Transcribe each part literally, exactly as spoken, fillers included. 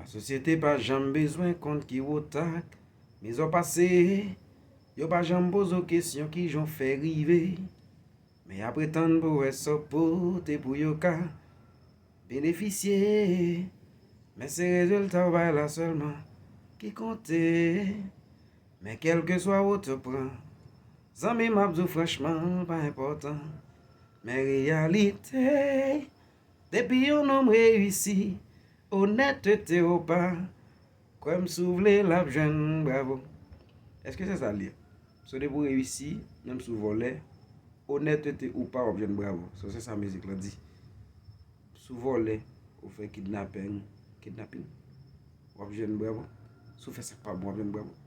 Sosyete pa janm bezwen konn ki w ou t ak mizè w pase. Yo pa janm poze w kesyon kijan w fè rive. Men y ap pretann pou wè sa w pote pou yo ka benefisye. Men se rezilta w bay la sèlman ki konte. Men kèlkeswa wout ou pran, zanmi, m ap di w franchman, l pa enpòtan. Men reyalite, depi yon nonm reyisi, onètete ou pa, kwè m, si w vle, l ap jwenn bravo. Èske se sa l ye? So, depi w reyisi, menm si w vòlè, onètete ou pa, w ap jwenn bravo. So, se sa mizik lan di. Si w vòlè, ou fè kidnaping, kidnaping, w ap jwenn bravo. Si w fè sa k pa bon, w ap jwenn bravo.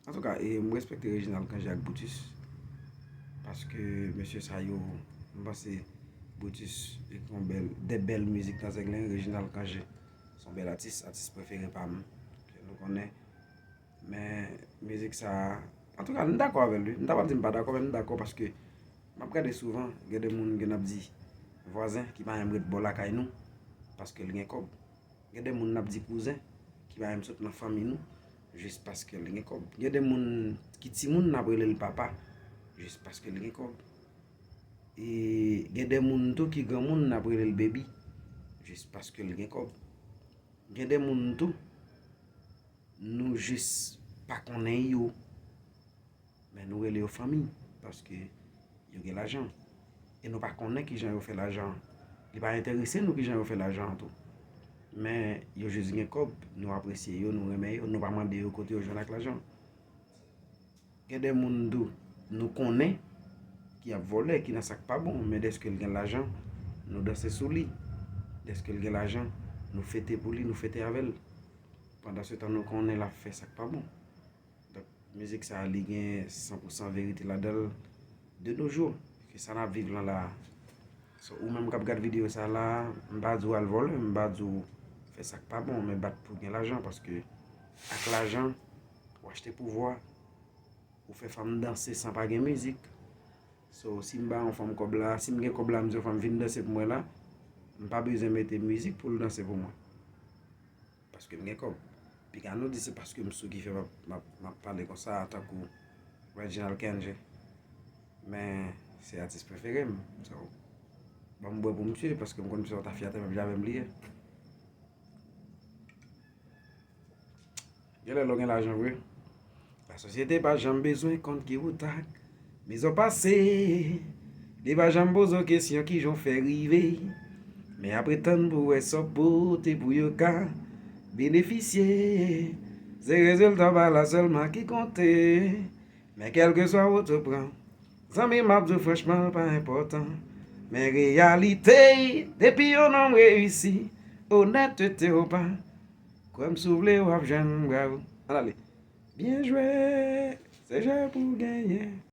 Antouka, e, m respekte Reginald Cangé ak Brutus. Paske mesye sa yo, m panse Brutus ekri yon bèl, de bèl mizik nan zèg lan, Reginald Cangé se yon bèl atis, atis prefere pa m, ke nou konnen. Men mizik sa, antouka, m dakò avè l, wi. M ta pral di m pa dakò, men m dakò paske m ap gade souvan, gen de moun gen ap di vwazen ki pa janm ret bò lakay nou, paske l gen kòb. Gen de moun n ap di kouzen ki pa menm sot nan fanmi nou, jis paske l gen kòb. Gen de moun ki timoun n ap rele l papa, jis paske l gen kòb. E gen de moun tou ki granmoun n ap rele l baby, jis paske l gen kòb. Gen de moun tou, nou jis pa konnen yo. Men nou rele yo fanmi, paske yo gen lajan. E nou pa konnen kijan yo fè lajan an. Li pa enterese nou kijan yo fè lajan an tou. Men yo jis gen kòb, nou apresye yo, nou renmen yo, nou pa mande yo kote yo jwenn ak lajan. Gen de moun tou, nou konnen, ki ap vòlè, ki nan sa k pa bon, men dèske l gen lajan, nou danse sou li. Dèske l gen lajan, nou fete pou li, nou fete avè l. Pandan se tan, nou konnen l ap fè sa k pa bon. Donk, mizik sa a, li gen san pou san verite ladan l de nos jours, ke sa n ap viv lan la a. So, ou menm k ap gad videyo sa a la, m pa di w al vòlè, m pa di w fè sa k pa bon, men bat pou gen lajan, paske ak lajan, ou achte pouvwa, ou fè fanm danse san pa gen mizik. So, si m ba yon fanm kòb la, si m gen kòb la, m di yon fanm vin danse pou mwen la, m pa bezwen mete mizik pou l danse pou mwen. Paske m gen kòb. Piga nou di se paske m sou ki fè m ap, m ap, m ap pale konsa tankou Reginald Cangé. Men se atis prefere m. So, ban m bwè pou m tye, paske m konn se yon tafyatè, menm jan avè m li ye. Genlè lè w gen lajan vre, lasosyete pa janm bezwen konn ki w t ak mizè w pase. Li pa janm poze w kesyon kijan w fè rive. Men y ap pretann pou wè sa w pote pou yo ka benefisye. Se rezilta w bay la sèlman ki konte. Men kèlkeswa wout ou pran, zanmi, m ap di w franchman, l pa enpòtan. Men reyalite, depi yon nonm reyisi, onètete ou pa, kwè m, si w vle, w ap jwenn, bravo. Ann ale. Byen jwe, se jwe pou genyen.